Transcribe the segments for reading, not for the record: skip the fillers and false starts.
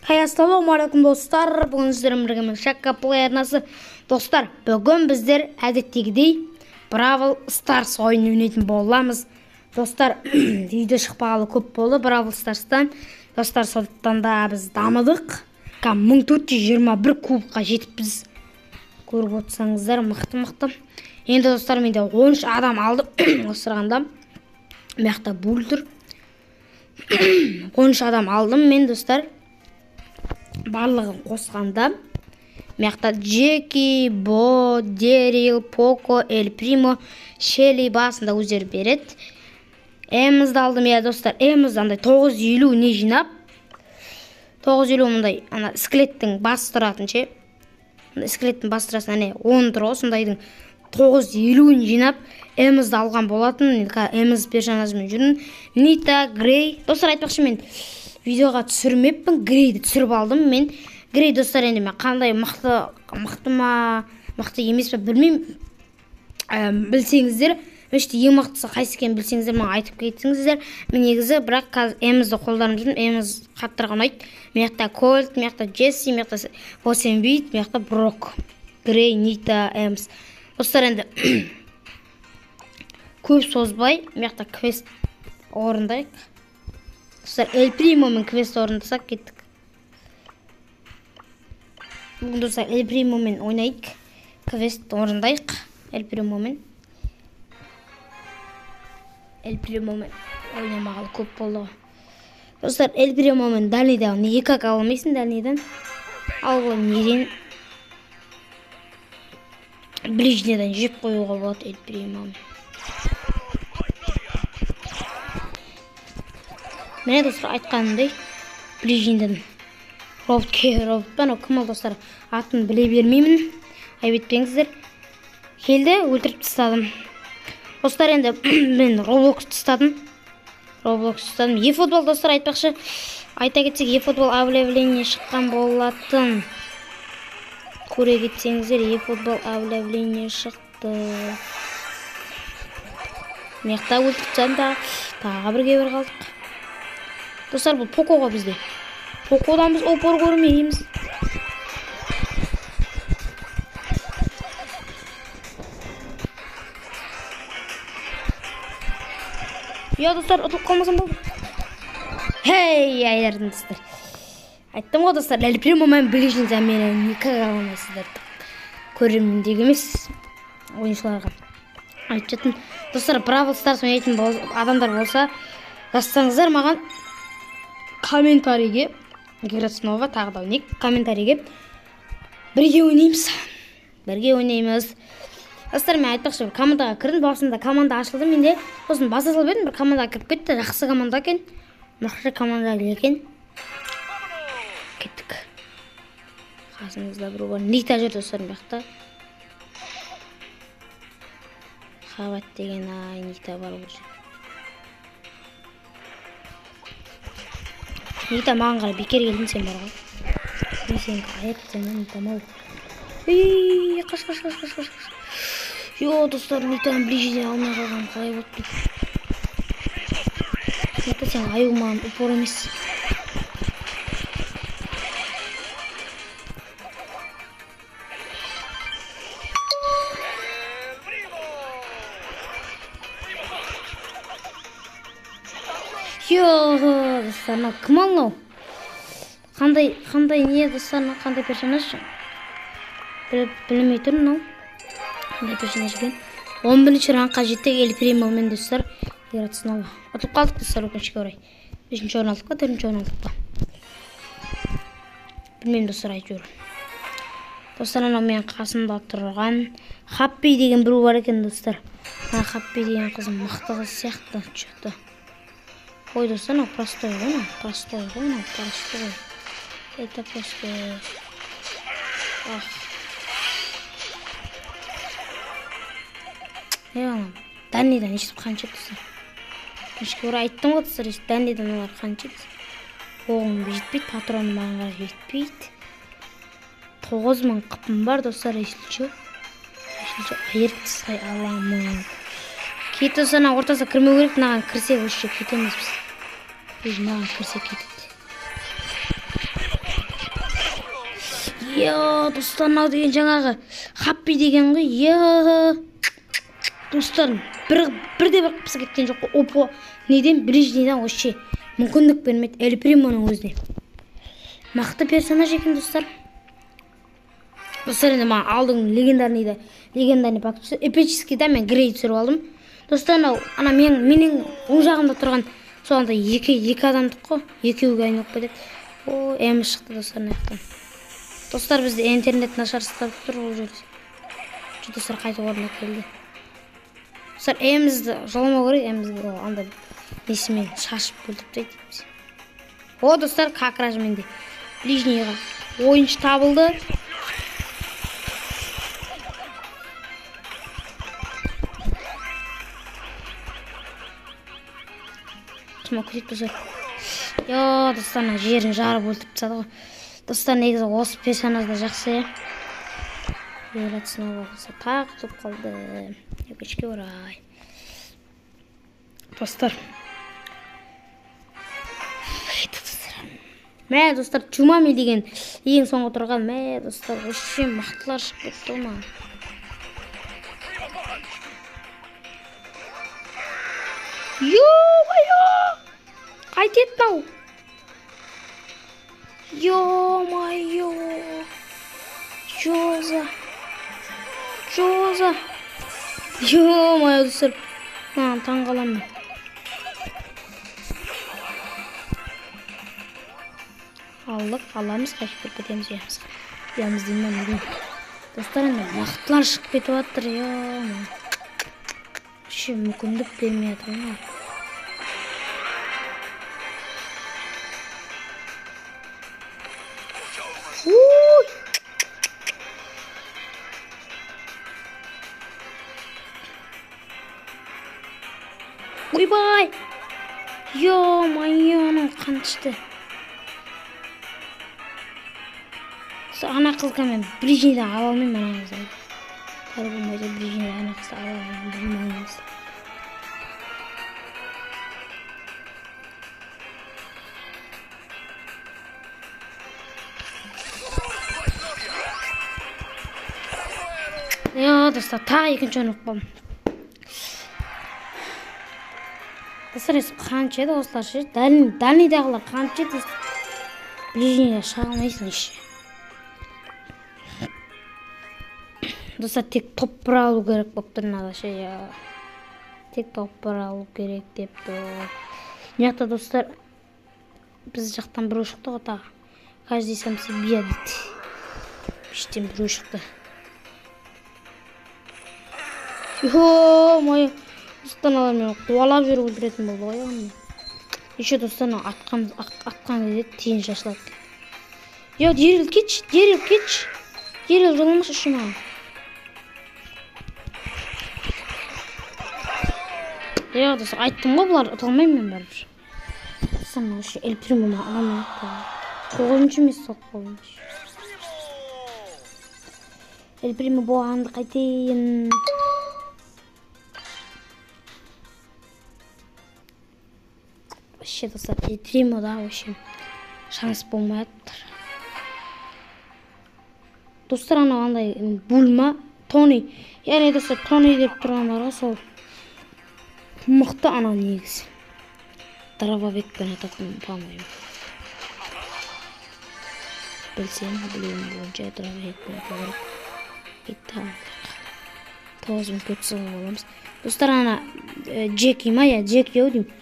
Ассалаумағалейкум достар, бүгін сіздермен бірге мен Шакка Плей арнасы. Достар, бүгін біздер әдеттегідей Бравл Старс ойынын ойнайтын боламыз. Достар, видео шықпағалы көп болды Бравл Старстан. Достар, сондықтан да біз дамыдық. 1421 кубқа жетіппіз. Көріп отырсаңыздар, мықты-мықты. Енді достар, менде 13 адам алды. Осырғанда мына жақта буль тұр. 13 адам алдым мен достар. Барлығын қосқанда мына жақта Джеки, Бо, Дерил, Поко, Эль Примо, Шелли басында өздері береді. Эмізді алдым, иә достар, Эміз андай 950 не жинап, 950 мындай ана скелеттің басы тұратын ше. Скелеттің басы тұратын әне 10 тұр ғой, сондайдың 950-ін жинап Эмізді алған болатын. Эміз персонажымен жүрмін. Нита, Грей. Достар, айтпақшы, мен видеоға түсірмеппін, Грейді түсіріп алдым мен. Грей достар, енді мен қандай мықты, мықты ма, мықты емес пе білмеймін. Білсеңіздер, үшті ең мықтысы қайсы екенін білсеңіздер, маған айтып кетсеңіздер. Мен негізі бірақ қазір Эмізді қолданып жүрмін. Эміз қаттырақ ұнайды. Мына жақта Кольт, мына жақта Джесси, мына жақта 8 бит, мына жақта Брок, Грей, Нита, Эмз. Достар, енді көп созбай, мына жақта квест орындайық. Достар, Эль Примомен квест орындасақ кеттік. Бүгін достар, Эль Примомен ойнайық. Квест орындайық. Эль Примомен. Эль Примомен ойнамағалы көп болды ғой. Достар, Эль Примомен дальныйда неге как ала алмайсың дальныйдан? Ал ол неден? Ближнийден жеп қоюға болады Эль Примомен. Міне достар, айтқанымдай ближнийден робот, робот па, анау кім ол достар, атын біле бермеймін, айып етпеңіздер. Келді, өлтіріп тастадым. Достар, енді мен Roblox тастадым. Roblox тастадым. eFootball достар, айтпақшы, айта кетсек, eFootball обновление шыққан болатын. Көре кетсеңіздер, eFootball обновление шықты. Мына жақта өлтіріп тастадым тағы. Тағы бірге бір қалдық. Достар, бұл Поко ғой бізде. Покодан біз опор көрмейміз. Я, достар, ұтылып қалмасам болды. Хей, айырдым достар. Айттым ғой достар, Эль Примомен ближний замена никак ала алмайсыздар. Көрермендегі емес ойыншыларға айтып жаттым. Достар, Бравл Старс ойнайтын адамдар болса, жазсаңыздар маған комментарийге, играть снова, тағы да ойнайық, комментарийге бірге ойнаймыз. Бірге ойнаймыз. Достар, мен айтпақшы, бір командаға кірдім, басында команда ашылды менде. Сосын баса салып едім, бір командаға кіріп кетті. Жақсы команда екен. Мықты команда екен. Кеттік. Қасымызда біреу бар. Нита жүр достар мына жақта. Хабат деген ай, Нита бар ол жерде. Нита маған қарай бекер келдің сен бар ғой. Мен сені айып сені Нита мал. Ей, қаш, қаш, қаш, қаш, қаш, қаш. Йо, достар, Нитаны ближний алмай қалғаным қалай болды? Нита, сен аю маған упор емес. Йо, достар, мынау кім ал мынау? Қандай, қандай не, достар, мынау қандай персонаж? Білмей тұрмын мынау. Қандай персонаж екен? 11-ші рангқа жеттік Эль Примомен достар. Играть снова. Ұтылып қалдық достар, өкінішке орай. 5-ші орын алдық па, 4-ші орын алдық па? Білмеймін достар, әйтеуір. Достар, анау менің қасымда тұрған Хаппи деген біреу бар екен достар. Ана Хаппи деген қыз мықты қыз сияқты, чё-то. Ой, достар, анау простой ғой, анау простой ғой, анау простой. Это простой. Ах. Ей, анау дальныйдан ешіп қанша достар. Өкінішке орай айттым ғой достар, ешіп дальныйдан олар қанша. Оғым жетпейді, патроным маған қарай жетпейді. 9000 қыпым бар достар, есілші. Есілші айырып тастай аламын. Кет достар, ана ортасына кірмеу керек, мынаған кірсек вообще кетеміз біз. Біз мынаған кірсек кетеді. Е, достар, мынау деген жаңағы Хаппи деген ғой. Е, достар, бірде бір қыпсы кеткен жоқ қой. Опо, неден, ближнийден вообще мүмкіндік бермеді Эль Примоның өзіне. Мықты персонаж екен, достар. Достар, енді маған алдың легендарныйда, легендарный пак түсті. Эпический да мен Грей түсіріп алдым. Достар, анау, ана менің оң жағымда тұрған соғанда екі адамдық қой, екеуге айналып кетеді. О, М шықты, достар, мына жақтан. Достар, бізде интернет нашар ұстап тұр ол жерде. Жоқ, достар, қайтып орнына келді. Достар, М'ді жоламау керек, М'ді ол андай несімен шашып өлтіріп тастайды. О, достар, как раз менде ближнийға ойыншы табылды. Күтіп достар. Йо, достар, мына жерін жарып өлтіріп тастады ғой. Достар, негізі осы персонаж да жақсы, иә. Снова достар, тағы ұтылып қалды. Өкінішке орай. Достар. Мә, достар, Чумами деген ең соңғы тұрған. Мә, достар, вообще мықтылар шығып кетті ғой маған. Ё-моё! Қайтеді мынау? Ё-моё! Чё за? Чё за? Ё-моё, достар. Маған таң қаламын мен. Алдық, аламыз, қайтып кіріп кетеміз ұямызға. Ұямыз деймін мен, не деймін. Достар, енді мықтылар шығып кетіп жатыр, ё-моё. Вообще мүмкіндік бермей жатыр ғой. Ой! Ойбай! Ё-моё, анау қан ішті. Ана қызға мен ближнийді ала алмаймын, ана қызды. Бәрі болмайды, ближнийді ана қызды ала алмаймын. Йо, достар, тағы екінші орын алып қалдым. Достар, өстіп қанша еді осылар ше? Дальныйдағылар қанша еді? Ближнийге шыға алмайсың еш. Достар, тек топ бір алу керек болып тұр мынада ше, я. Тек топ бір алу керек деп тұр. Мына жақта, достар, біз жақтан біреу шықты ғой тағы. Каждый сам себе дейді. Іштен біреу шықты. Ё-моё, достар, аналар мені қуалап жүріп өлтіретін болды ғой, яғни. Еще, достар, мына атқан кезде тиын шашылады. Йо, Дерил, кетші, Дерил, кетші. Дерил, жоламашы үші маған. Йо, достар, айттым ғой, бұлар ұта алмаймын мен бәрібір. Достар, мына еще Эль Примо ала алмай қалды. Тоғызыншы емес, соқ қолым. Эль Примо болғанды қайтейін. Вообще, достар, Эль Примода вообще шанс болмай жатыр. Достар, анау андай бульма, Тони. Яғни, достар, Тони деп тұрғандар ғой, сол мықты анау негізі. Дробовикпен ататын, по-моему. Білсем, білуім бойынша дробовикпен ату керек. Кетті алдық. 9400 аламыз. Достар, ана Джеки ма, я Джеки ау деймін.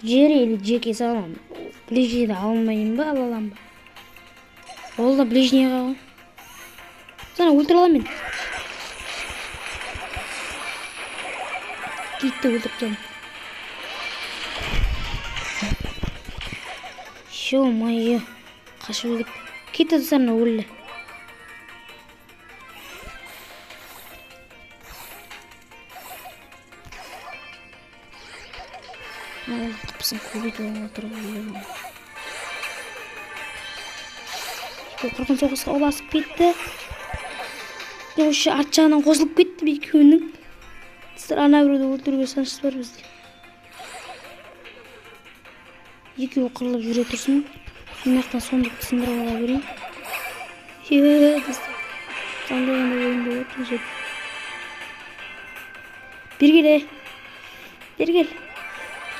Джерри или Джеки саламын. Ближнийді алмайын ба, ала аламын ба? Ол да ближнийға ғой. Сана өлтіре аламын мен. Китті өлтіріп тастадым. Ё-моё, қашып үлгерді. Кетті, достар, мына өлді. Қыпсын көбейтіп отыр ғой. Қырғын соғысқа ұласып кетті. Вообще арт жағынан қосылып кетті екеуінің. Достар, ана біреуді өлтіруге шанс бар бізде. Екеуі қырылып жүре тұрсын. Мына жақтан сондықты сындырып ала берейін. Е, достар. Қандай ойын болып жатыр жерде. Бері кел, е. Бері кел.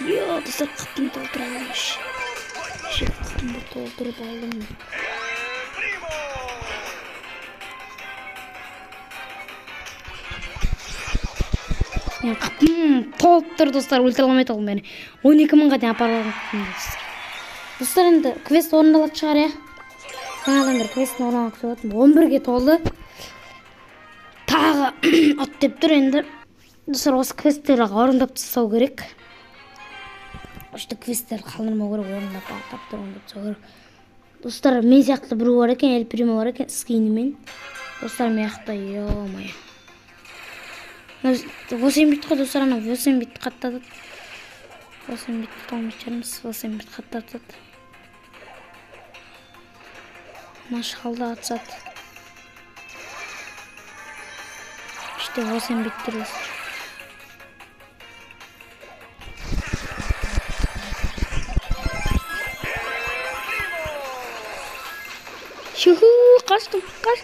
Йо, достар, қытымды толтырып алдым. Қытымды толтырып алдым. Мен қытым толып тұр, достар, өлтіре алмайды ол мені. 12 мыңға дейін апарып алдым қытымды, достар. Достар, енді квест орындалатын шығар, иә? Жаңадан бері квесттің орындалғанын күтіп отырмын. 11-ге толды. Тағы от деп тұр енді. Достар, осы квесттерді орындап тастау керек. Осы квесттерді қалдырмау керек, орындап, аттап тұр, орындап тастау керек. Достар, мен сияқты біреу бар екен, Эль Примо бар екен, скинімен. Достар, мен жақта, ё-моё. 8 бит қой, достар, ана 8 бит қаттатады. 8 бит алмайтын шығармыз, 8 бит қаттатады. Мына шалды атсады. Іште 8 бит тұр, достар. Шуху, қаштым, қаш,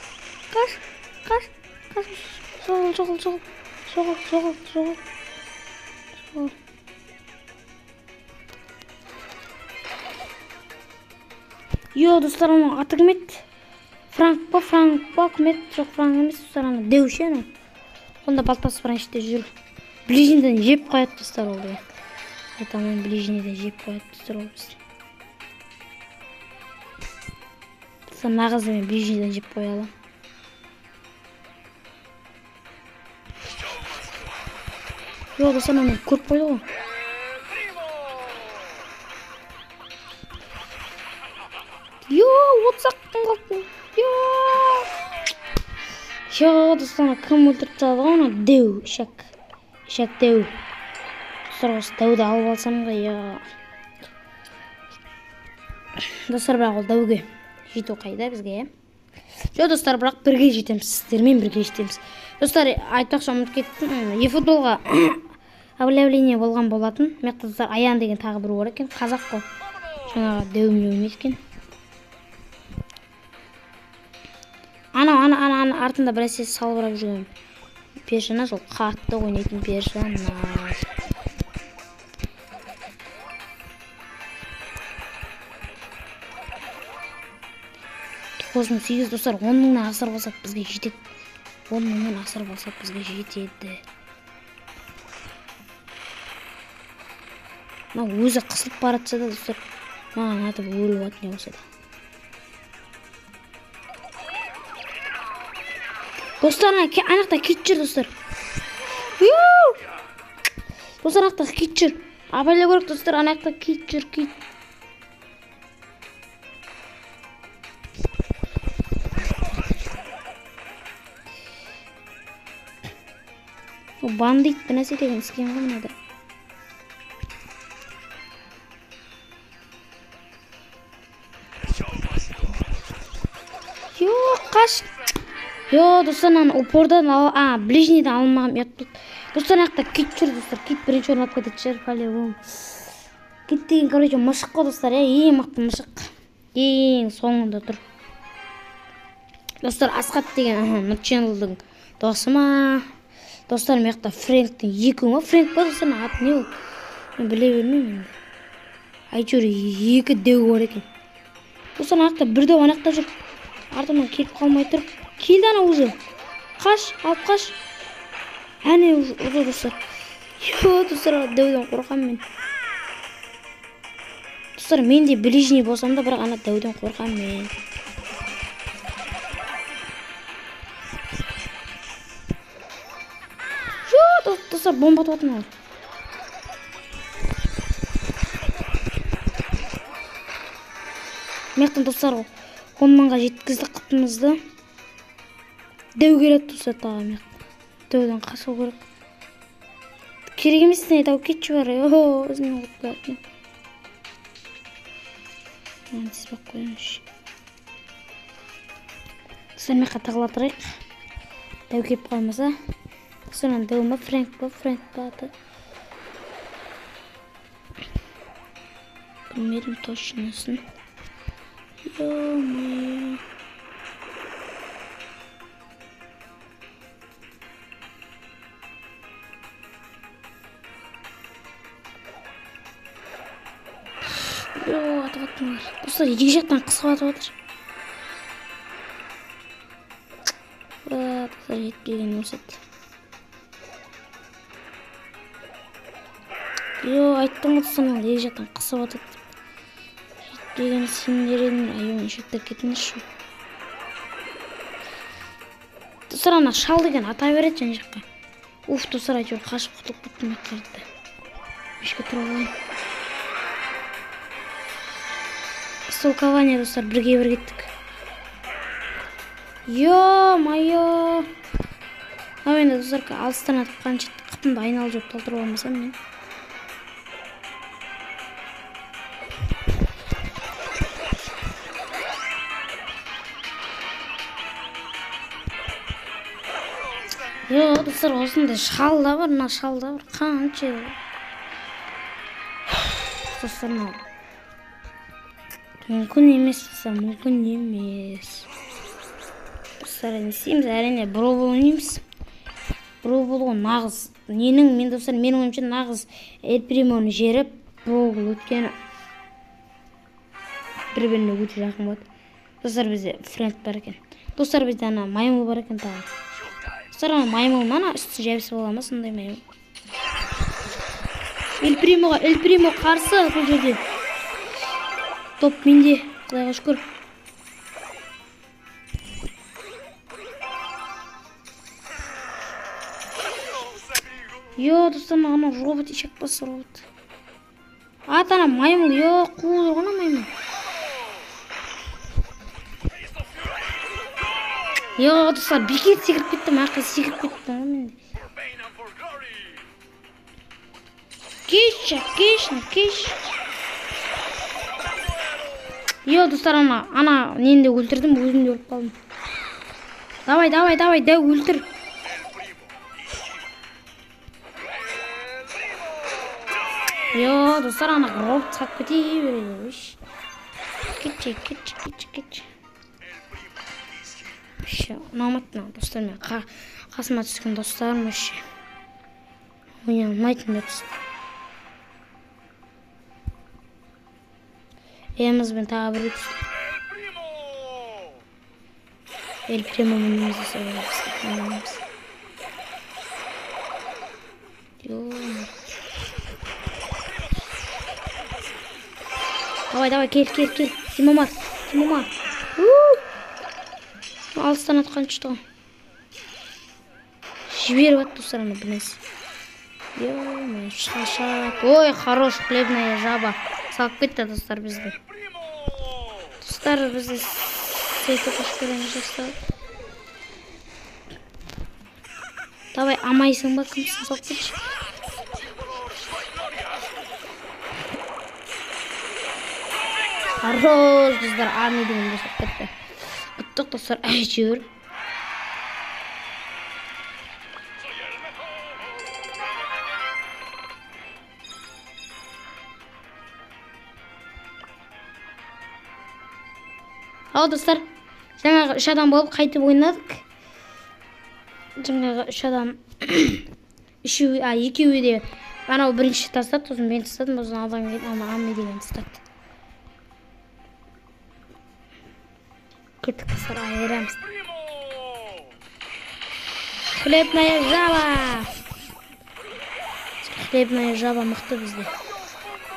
қаш, қаш, қаш. Жоғал, жоғал, жоғал. Жоғал, жоғал, жоғал. Жоғал. Йо, достар, оның аты кім еді? Франк па, Франк па, кім еді? Жоқ, Франк емес, достар, ана деуші ана. Онда балтасы бар іште жүр. Ближнийден жеп қояды, достар, ол деген. Айта алмаймын, ближнийден жеп қояды, достар, ол бізді. Достар, нағызды мен ближнийден жеп қоя аламын. Йо, достар, мені көріп қойды ғой. Йо, 30-ақ күн қалыпты. Йо. Йо, достар, ана кім өлтіріп тастады ғой, ана дәу, ішек. Ішек дәу. Достар, осы дәуді алып алсам ғой, йо. Достар, бірақ ол дәуге жету қайда бізге, иә? Жо, достар, бірақ бірге жетеміз, сіздермен бірге жетеміз. Достар, айтпақшы, ұмытып кеттім. Е-футболға обновление болған болатын. Мына жақта, достар, Аян деген тағы біреу бар екен, қазақ қой. Жаңағы дәуім емес екен. Ана, ана, ана, ана артында бір нәрсе салбырап жүрген персонаж, ол қатты ойнайтын персонаж. Тоғыз мың сегіз, достар, он мыңнан асырып алсақ бізге жетеді. 10 мыңнан асырып алсақ бізге жетеді. Мына өзі қысылып бара жатса да, достар, маған атып өліп жатыр не болса да. Достар, ана жақта кит жүр, достар. Ю! Достар, ана жақта кит жүр. Абайлау керек, достар, ана жақта кит жүр, кит. Ол бандит бір нәрсе деген скин ғой мынада. Йо, қаш. Йо, достар, мынаны упордан ближнийден алмағым ұят болды. Достар, ана жақта кит жүр, достар. Кит бірінші орын алып кететін шығар, по-любому. Кит деген, короче, мысық қой, достар, иә, ең мықты мысық. Ең соңында тұр. Достар, Асхат деген, Нұрченлдің досы ма? Достар, мына жақта Фрэнктің екі ма? Фрэнк па, достар, мына аты не ол? Мен біле бермеймін енді. Әйтеуір екі дәу бар екен. Достар, ана жақта бір дәу ана жақта жүр. Артымнан келіп қалмай тұр. Келді ана уже. Қаш, алып қаш. Әне уже, уже, достар. Йо, достар, дәуден қорқамын мен. Достар, мен де ближний болсам да, бірақ ана дәуден қорқамын мен. Йо, достар, бомба атып жатыр маған. Мына жақтан, достар, 10 мыңға жеткіздік құтымызды. Дәу келеді, достар, тағы мына жақта. Дәуден қашу керек. Керек емес не, дәу кетші бар. О, өзімнен қорқып келетін. Мынаны тізбек қояйыншы. Достар, мына жаққа тығыла тұрайық. Дәу келіп қалмаса. Достар, мына дәу ма, Фрэнк па, Фрэнк па аты. Білмедім точносын. Ё-моё. Йо, атып аттыңдар. Достар, екі жақтан қысып атып жатыр. Достар, жетпеген осы еді. Йо, айттым ғой достар, екі жақтан қысып атады деп. Жетпеген сендер едіңдер. Айо, ешектер кетіңдерші. Достар, ана шал деген ата береді жан жаққа. Уф, достар, әйтеуір қашып құтылып кеттім өткерді. Мешке тұра алайын. Столкование, достар, бірге бір кеттік. Ё-моё. Мынау енді, достар, алыстан атып қанша қытымды айналып жүріп толтырып алмасам мен. Йо, достар, осындай шал да бар, мына шал да бар. Қанша. Достар, мынау мүмкін емес, достар, мүмкін емес. Достар, не істейміз? Әрине, Бравл ойнаймыз. Бравл ғой нағыз. Ненің, мен достар, менің ойымша нағыз Эль Примоның жері Бравл, өйткені бір-біріне өте жақын болады. Достар, бізде Френд бар екен. Достар, бізде ана маймыл бар екен тағы. Достар, ана маймыл ма, ана үсті жабысып ала ма, сондай маймыл. Эль Примоға, Эль Примо қарсы бұл жерде. Топ менде, құдайға шүкір. Йо, достар, ана робот, ешек басы робот. Ат, ана маймыл, йо, қуып жүр ғой ана маймыл. Йо, достар, бекер секіріп кеттім, ақыры секіріп кеттім ғой мен де. Кеш, кеш, кеш. Йо, достар, ана нені де өлтірдім, өзім де өліп қалдым. Давай, давай, давай, дәу өлтір. Йо, достар, ана робот салып кете береді. Кетші, кетші, кетші, кетші. Вообще, ұнамады маған, достар, мен қасыма түскен достарым вообще ойнай алмайтын да түсті. Эмізбен тағы бір түсті. Эль Примо мініміз десе. Давай, давай, кел, кел, кел. Тимомар, Тимомар. Алыстан атқан түсті ғой. Жіберіп атты, достар, ана бір нәрсе. Ё-моё, шашат. Ой, хорош, хлебная жаба. Салып кетті, достар, бізді. Достар, бізді сөйтіп қосып береміз, достар. Давай, амайсың ба, кімсің, салып кетші. Хорош, достар, ами деген салып кетті. Ұттық, достар, әйтеуір. Ал, достар, жаңағы 3 адам болып қайтып ойнадық. Жаңағы 3 адам, үшеуі, екеуі де анау бірінші тастады, сосын мен тастадым, сосын алдан кейін ана Ами деген тастады. Кеттік, достар, айырамыз. Хлебная жаба. Хлебная жаба мықты бізде.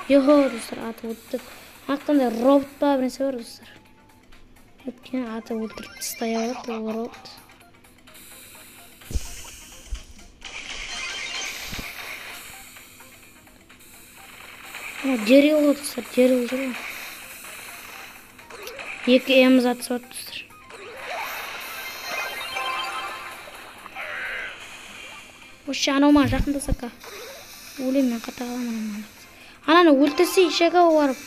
Йо, достар, атып өттік. Ақтандай робот па, бір нәрсе бар, достар. Өткен атып өлтіріп тастай алады ол робот. Дерил ғой, достар, Дерил жүр ғой. Екі Эміз атысып атты, достар. Вообще, анау маған жақындаса ка. Өлем мен, қата қаламын анау маған. Ананы өлтірсе, ешегі барып.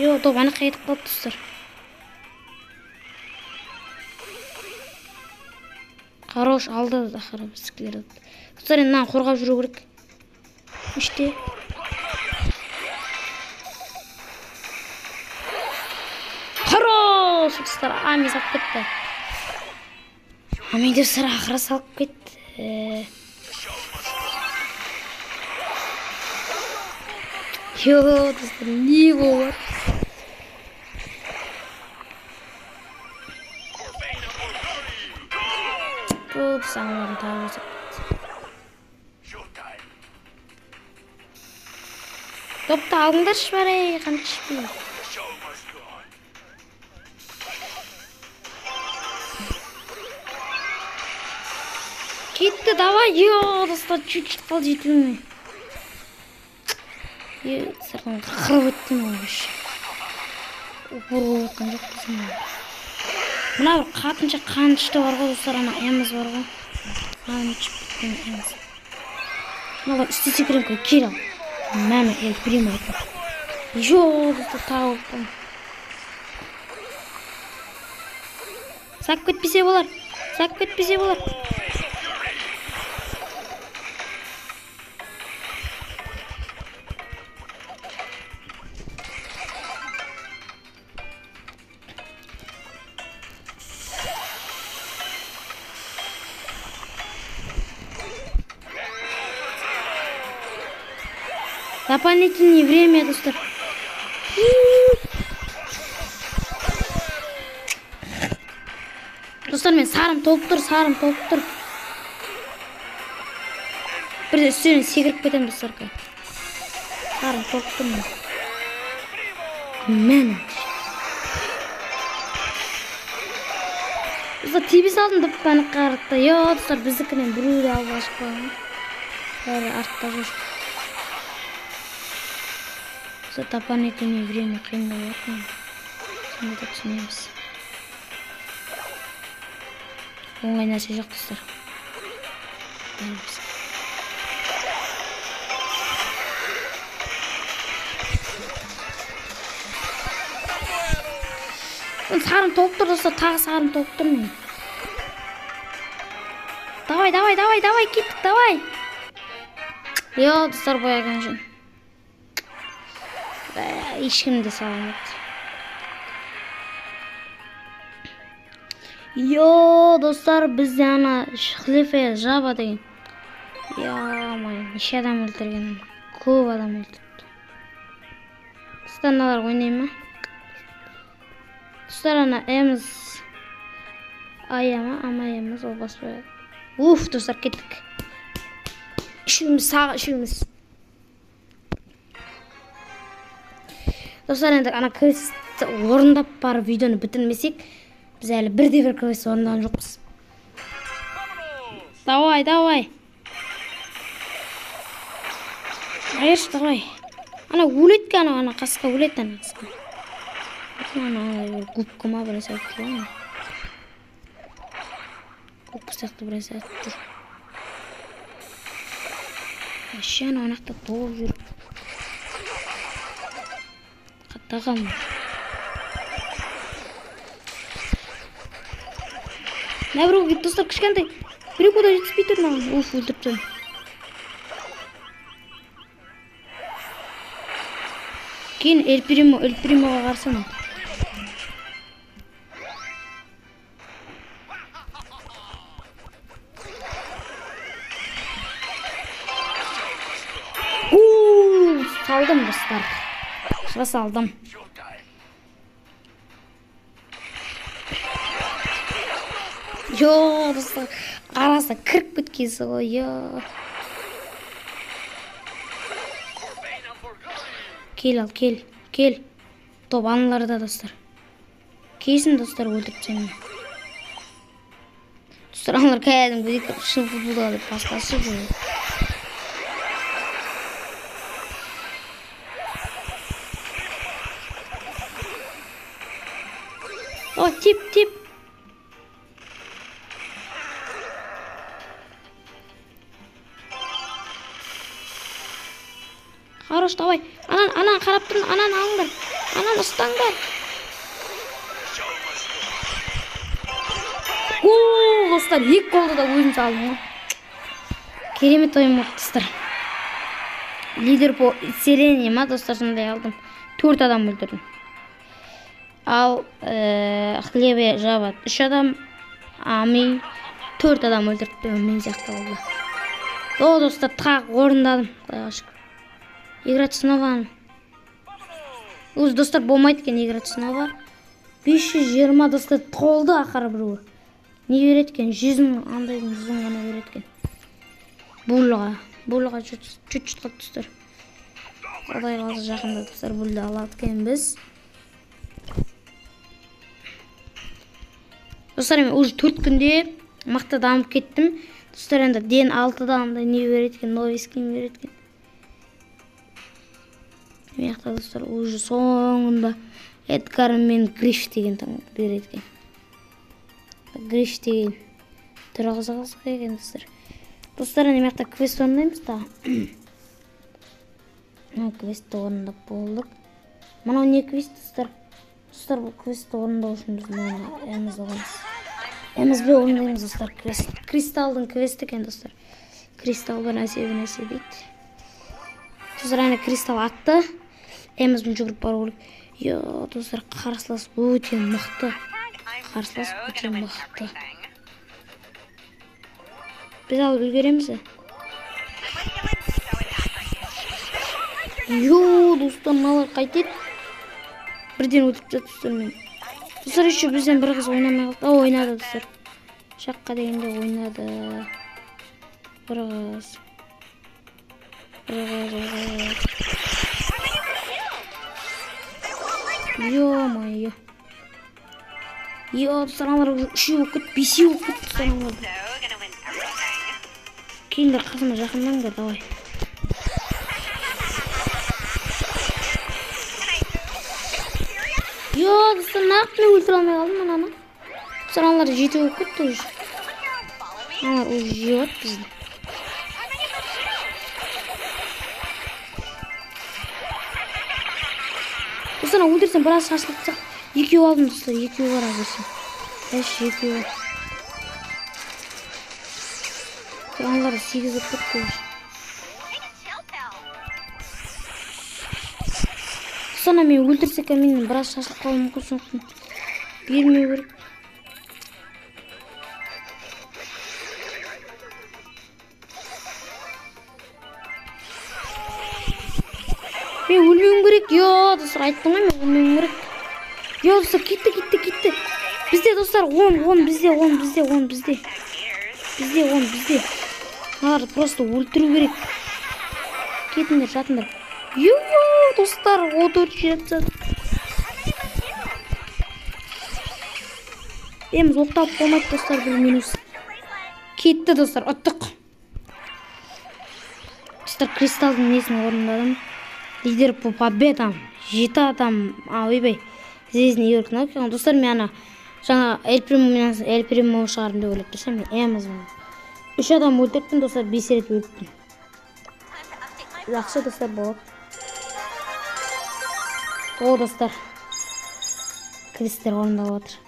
Йо, топ ана кетіп қалды, достар. Хорош, алды ақыры біздікілер. Достар, енді мынаны қорғап жүру керек. Іште. Хорош, достар, ами салып кетті. А мен достар ақыры салып кетті. Йо, достар, не болып жатыр? Тут аналарын тағы жасап кетті. Допты алыңдаршы бар, ей, қант ішпей. Кетті, давай, йо, достар, чуть-чуть қалды жетуіме. Е, сыртын қырып өттім ғой вообще. Упор болып жатқан жоқ біздің. Мына бір қатынша қанышты бар ғой, достар, ана Эмз бар ғой. Қан ішіп кеткен Эмз. Мыналар үсті секірем көр, кел ал. Мәні, Эль Примо екен. Йо, достар, тағы болып қалдым. Сап кетпесе болар, сап кетпесе болар. Дополнительное время, достар. Достар, мен сарым толып тұр, сарым толып тұр. Бірде үстінен секіріп кетемін, достар. Сарым толып тұр мен. Мәні. Достар, тебе салдым деп пәні қаратты. Йо, достар, біздікінен біреуді де алып ашып қойған. Бәрі артта жүр. Дополнительное время қиындау болады. Сонда да түсінеміз. Оңай нәрсе жоқ, достар. Бәріміз. Сарым толып тұр, достар, тағы сарым толып тұр мен. Давай, давай, давай, давай, кеттік, давай. Йо, достар, бояған жүн. Ешкім де саламады. Йо, достар, бізде ана Хлефе Жаба деген. Ё-моё, неше адам өлтірген? Көп адам өлтіріпті. Достар, аналар ойнай ма? Достар, ана Эмз Ая ма? Амай емес, ол баспай. Уф, достар, кеттік. Үшеуміз, сағы үшеуміз. Достар, енді ана квестті орындап барып видеоны бітірмесек, біз әлі бірде-бір квест орындаған жоқпыз. Давай, давай. Айыршы, давай. Ана өледі ана, ана қасқа өледі, ана қасқа. Ана губка ма бір нәрсе айтып тұр ғой. Губка сияқты бір нәрсе айтып тұр. Вообще ана жақта толып жүр. Қаттаған. Мына біреу кетті, достар, кішкентай. Біреу куда жетіспей тұр маған. Уф, өлтіріп тастадым. Кейін Эль Примо, Эль Примоға қарсы ана. Гол! Салдым, достар. Шыға салдым. Йо, достар, арасына кіріп кеткенсің ғой, йо. Кел ал, кел, кел. Топ аналарда, достар. Келсін, достар, өлтіріп тастаймын. Достар, аналар кәдімгідей шын футболда деп басқасы ғой. О, тип, тип. Хорош, давай. Анан, анан қарап тұрын, анан алыңдар. Анан ұстаңдар. Гол, достар, екі голды да өзім салдым ғой. Керемет ойын болды, достар. Лидер по исцелению ма, достар, сондай алдым. 4 адам өлтірдім. Ал, Хлебе Жаба 3 адам, Ами 4 адам өлтіріпті, мен сияқты болды. О, достар, тағы орындадым, құдайға шүкір. Играть снова. Өз достар болмайды екен играть снова. 520 достар толды ақыры біреуі. Не береді екен? 100 мың, андайдың 100 мың ғана береді екен. Булға, булға чуть-чуть қалды достар. Құдай қаласа жақында достар булды алады екенбіз. Достар, мен уже 4 күнде мықты дамып кеттім. Достар, енді ден 6-да андай не береді екен, новый скин береді екен. Мына жақта достар уже соңында Эдгар мен Гриф деген береді екен. Гриф деген түрі қызық екен достар. Достар, енді мына жақта квест орындаймыз да. Мына квестті орындап болдық. Мынау не квест достар? Достар, бұл квестті орындау үшін біз мына Эміз аламыз. Эмізбен орындаймыз достар квест. Кристалдың квесті екен достар. Кристалл бір нәрсе бір нәрсе дейді. Достар, әне кристалл атты. Эмізбен жүгіріп бару керек. Йо, достар, қарсылас өте мықты. Қарсылас өте мықты. Біз алып үлгереміз бе? Йо, достар, мыналар қайтеді? Бірден өлтіріп тастады достар мені. Достар, еще бізден бір қыз ойнамай қалды. О, ойнады достар. Шаққа дегенде ойнады. Бір қыз. Бір қыз. Ё-моё. Йо, достар, аналар уже үшеу болып кетті, бесеу болып кетті достар аналар. Келіңдер қасыма жақындаңдар, давай. Йо, достар, нақты мен өлтіре алмай қалдым ананы. Достар, аналар жетеу болып кетті уже. Аналар уже жеп жатыр бізді. Достар, ана өлтірсем біраз шашылып тастақ. Екеу алдым достар, екеу бар әзірше. Әш, екеу бар. Аналар 8 болып кетті уже. Достар, ана мен өлтірсек, менен біраз шашылып қалуым мүмкін, сондықтан бермеу керек. Мен өлмеуім керек. Йо, достар, айттым ғой, мен өлмеуім керек. Йо, достар, кетті, кетті, кетті. Бізде, достар, 10, 10, бізде, 10, бізде, 10, бізде. Бізде 10, бізде. Мыналарды просто өлтіру керек. Кетіңдер, жатыңдар. Йо, достар, 14 жетті. Еміз оқталып болмайды, достар, бір минус. Кетті, достар, ұттық. Достар, кристалдың несін орындадым. Лидер по победам. 7 адам. А, ойбай. Звездный игрок кнопка. Достар, мен ана жаңа Эль Примо мен Эль Примо шығарым деп ойлап тұрсам, мен Эмізмін. 3 адам өлтіріппін, достар, 5 рет өліппін. Жақсы, достар, болады. О, достар. Квесттер орындалып жатыр.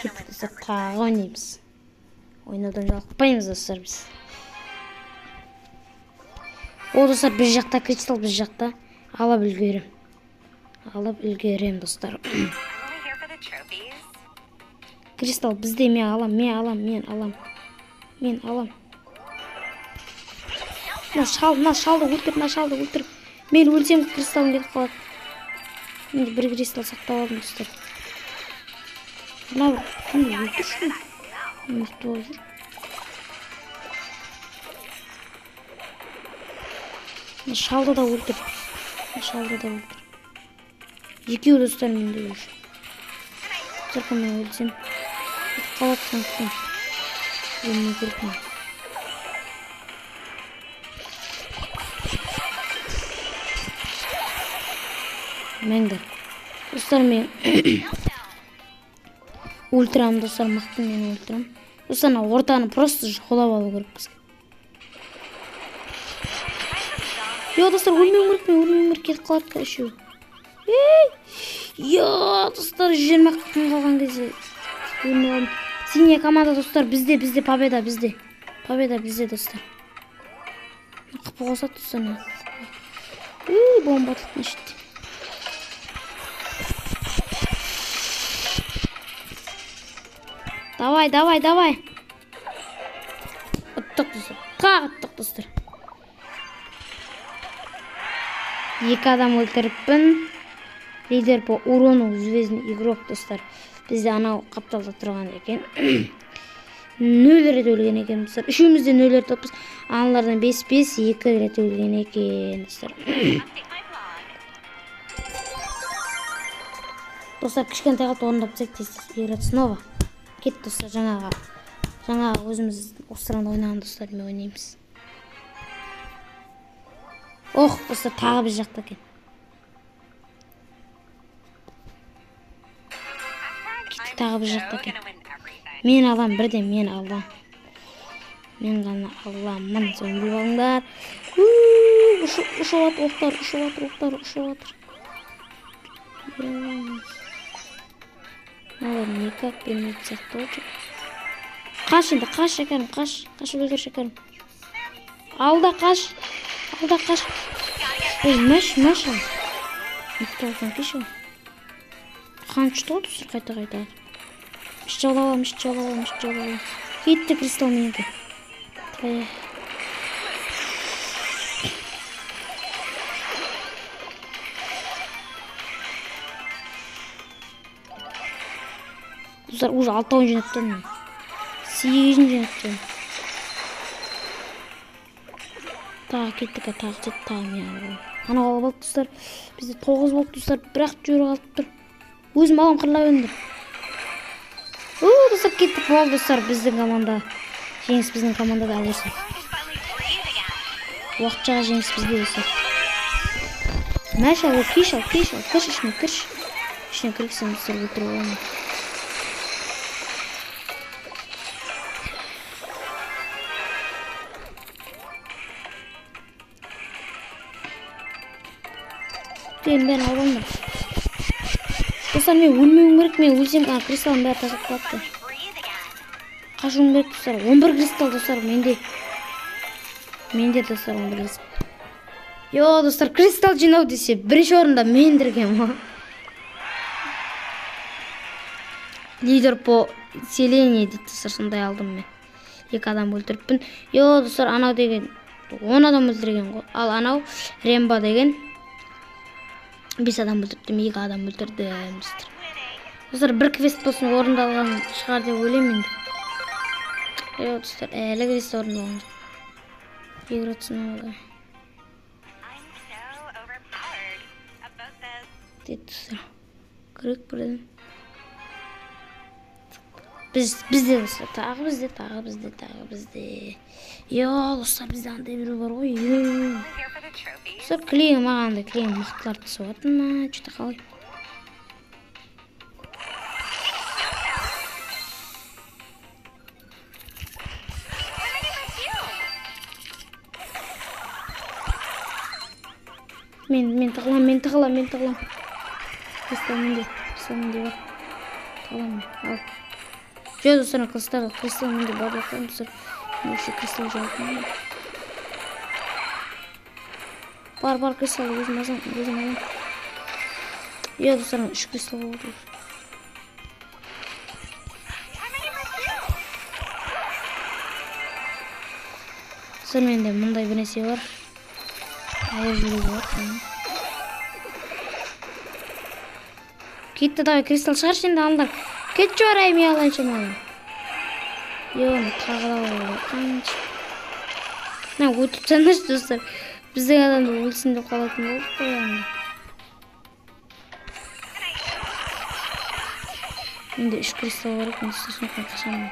Кеттік, достар, тағы ойнаймыз. Ойнаудан жалықпаймыз, достар, біз. О, достар, біз жақта кристалл, біз жақта алып үлгерем. Алып үлгерем, достар. Кристалл бізде, мен алам, мен алам, мен алам. Мен алам. Мына шал, мына шалды өлтір, мына шалды өлтір. Мен өлсем кристаллым кетіп қалады. Мен бір кристалл сақтап алдым, достар. Мына бір кімді өлтірші? Мықты болып жүр. Мына шалды да өлтір. Мына шалды да өлтір. Екеуі достар менде уже. Достар, мен өлсем кетіп қалады, сондықтан өлмеу керек маған. Мәңдер. Достар, мен өлтіремін, достар, мықты мен өлтіремін. Достар, ана ортаны просто жаулап алу керек бізге. Йо, достар, өлмеуім керек, мен өлмеуім керек, кетіп қалады үшеуі. Ей! Йо, достар, 20 күн қалған кезде өлмей қалдым. Синяя команда, достар, бізде, бізде победа, бізде. Победа бізде, достар. Қапы қосады, достар, мына. Үй, бомба атылды мына жерде. Давай, давай, давай. Ұттық, достар. Тағы ұттық, достар. 2 адам өлтіріппін. Лидер по урону звездный игрок, достар. Бізде анау қапталда тұрған екен. 0 рет өлген екен, достар. Үшеуміз де 0 рет ұтыппыз. Аналардан 5-5, 2 рет өлген екен, достар. Достар, кішкентай қалды, орындап тастайық тез тез. Играть снова. Кет, достар, жаңағы өзіміз осыранда ойнаған достармен ойнаймыз. Ох, достар, тағы бір жақта екен. Кеттік, тағы бір жақта екен. Мен алам, бірден мен алам. Мен ғана аламын. Соны біліп алыңдар. Ұшып жатыр оқтар, ұшып жатыр оқтар, ұшып жатыр. Мыналар никак бермейтін сияқты ғой. Қаш енді, қаш, шәкәрім, қаш. Қашып үлгер, шәкәрім. Алда қаш. Алда қаш. Ой, мәш, мәш ал. Мықты кеш ол. Қан ұшты ғой, достар, қайта-қайта. Іш жаулап аламын, іш жаулап аламын, іш жаулап аламын. Кетті кристалл менікі. Достар, уже 6-ын жинап тұрмын. 8-ін жинап тұрмын. Тағы кеттік, тағы жетті, тағы мен алып. Анау алып алды, достар. Бізде 9 болды, достар. Бірақ жөрі қалып тұр. Өзім алам, қырыла беріңдер. Достар, кеттік, болды, достар. Біздің команда. Жеңіс біздің командада әлі. Уақытша жеңіс бізде, достар. Мәш ал, кеш ал, кеш ал, кірші ішіне, кірші. Ішіне кіргізсем, достар, өлтіріп аламын. Бәрін алып алыңдар. Достар, мен өлмеуім керек, мен өлсем, кристаллым бәрі тасып қалады. Қашуым керек, достар. 11 кристалл, достар, менде. Менде, достар, 11 кристалл. Йо, достар, кристалл жинау десе, бірінші орында мен діргем. Лидер по селению дейді, достар, сондай алдым мен. 2 адам өлтіріппін. Йо, достар, анау деген 10 адам өлтірген ғой. Ал анау Ремба деген 5 адам өлтірдім, 2 адам өлтірдім, достар. Достар, бір квест болсын орындалған шығар деп ойлаймын енді. Йо, достар, әлі квест орындалған жоқ. Играть снова. Дейді, достар. Кірік бірден. Бізде, достар, тағы бізде, тағы бізде, тағы бізде. Йо, достар, бізде андай біреу бар ғой. Достар, клейін маған андай клейін мықтылар түсіп жатыр ма? Что-то қалай? Мен тығылам, мен тығылам, мен тығылам. Кристалл менде, кристалл менде бар. Тығылам мен, ал. Жоқ, достар, кристалл, кристалл менде бар, достар. Мен вообще кристалл жауап. Бар, бар, кристалл өзім алсам, өзім аламын. Иә, достар, 3 кристалл болды. Достар, менде мындай бір нәрсе бар. Ауыр жүруге болады. Кетті, давай, кристалл шығаршы енді, алыңдар. Кетші арай, мен алайыншы маған. Йо, тағы да болады. Қанша. Мына өтіп тастаңдаршы, достар. Біздің адамды өлсін деп қалатын болдық қой енді. Менде 3 кристалл бар екен, достар, сондықтан қашамын.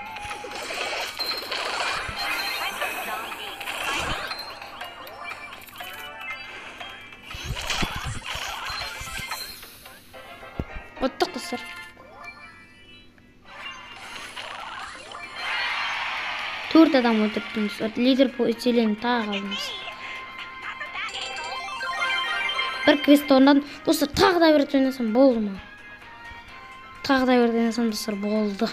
Ұттық, достар. 4 адам өлтірттім, достар. Лидер по исцелению тағы қалдым. Бір квест орындадым. Достар, тағы да бір рет ойнасам болды ма? Тағы да бір рет ойнасам, достар, болды.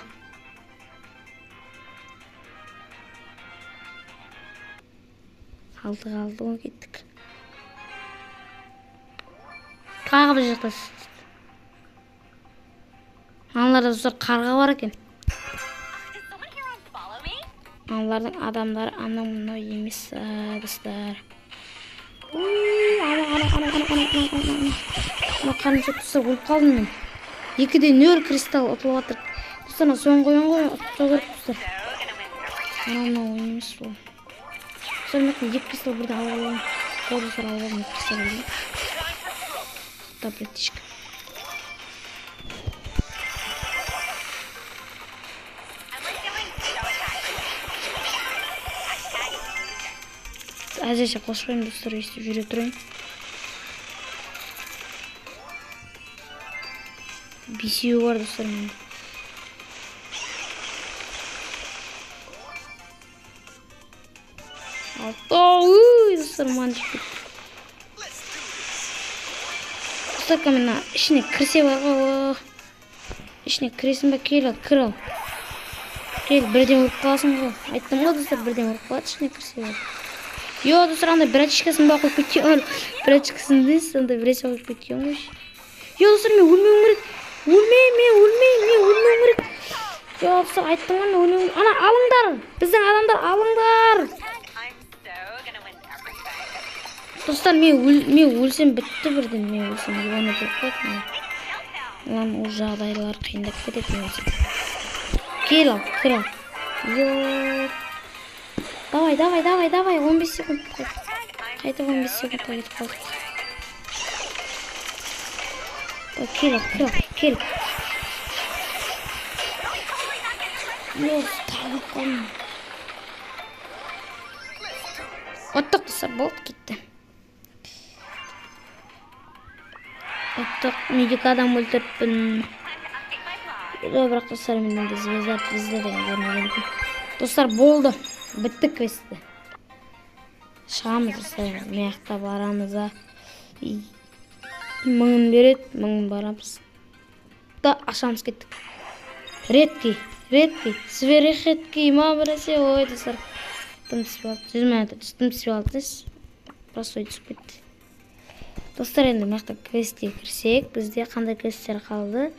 Алты қалды, ғой, кеттік. Тағы бір жақта. Аналарда, достар, қарға бар екен. Аналардың адамдары анау мынау емес, достар. Ана ана ана ана ана ана ана ана қарным достар, өліп қалдым мен. 2-0 кристалл ұтылып жатыр. Достар, мына соңғы ойын ғой, ұтып керек, достар. Анау мынау ойын емес бұл. Достар, мен 2 кристалл бірден алып аламын. Ол достар, алып алдым 2 кристалл бірден. Таблеточка. Әзірше қоспаймын, достар, өйстіп жүре тұрайын. 5 бар, достар, менде. 6, достар, маған жетіп кетті. Достар, мен ішіне кірсе бар ғой. Ішіне кіресің ба? Кел ал, кір ал. Кел, бірден өліп қаласың ғой. Айттым ғой, достар, бірден өліп қалады ішіне кірсе бар. Йо, достар, андай братишкасын ба қойып кеткен. Братишкасын дейсіз, андай біресе қойып кеткен ғой. Йо, достар, мен өлмеуім керек. Өлмеймін, мен өлмеймін, мен өлмеуім керек. Йо, достар, айттым ғой, мен өлмеуім. Ана, алыңдар, біздің адамдар, алыңдар. Достар, мен өлсем бітті бірден, мен өлсем ебаны болып қалады. Маған ол жағдайлар қиындап кетеді, мен өлсем. Кел ал, кір ал. Йо. Давай, давай, давай, давай, 15 секунд. Қайтып 15 секундқа кетіп қалдық. Кел, кел, кел. Йо, табылып қалдым. Ұттық, достар, болды, кетті. Ұттық, мен 2 адам өлтіріппін. Бірақ, достар, мен енді звезда деген көрмеген. Достар, болды. Бітті квестті. Шығамыз, достар, мына жақта барамыз да. 1000 береді, 1000 барамыз. Да, ашамыз, кеттік. Редкий, редкий, сверхредкий ма біресе, ой, достар. Тым түсіп алды, 100 монета тым түсіп алды, простой түсіп кетті. Достар, енді мына жақта квестке кірсек, бізде қандай квесттер қалды?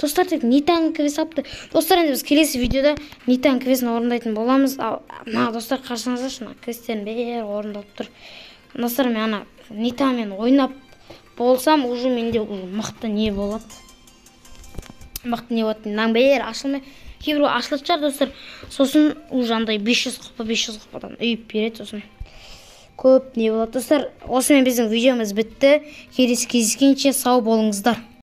Достар, тек Нитаның квест алыпты. Достар, енді біз келесі видеода Нитаның квестін орындайтын боламыз. Мына, достар, қарасаңыздаршы, мына квесттердің бәрі орындалып тұр. Достар, мен ана Нитамен ойнап болсам, уже менде уже мықты не болады. Мықты не болады. Мынаның бәрі ашылмай, кейбіреу ашылатын шығар, достар. Сосын уже андай 500 құпа, 500 құпадан үйіп береді, сосын көп не болады. Достар, осымен біздің видеомыз бітті. Келесі кездескенше сау болыңыздар.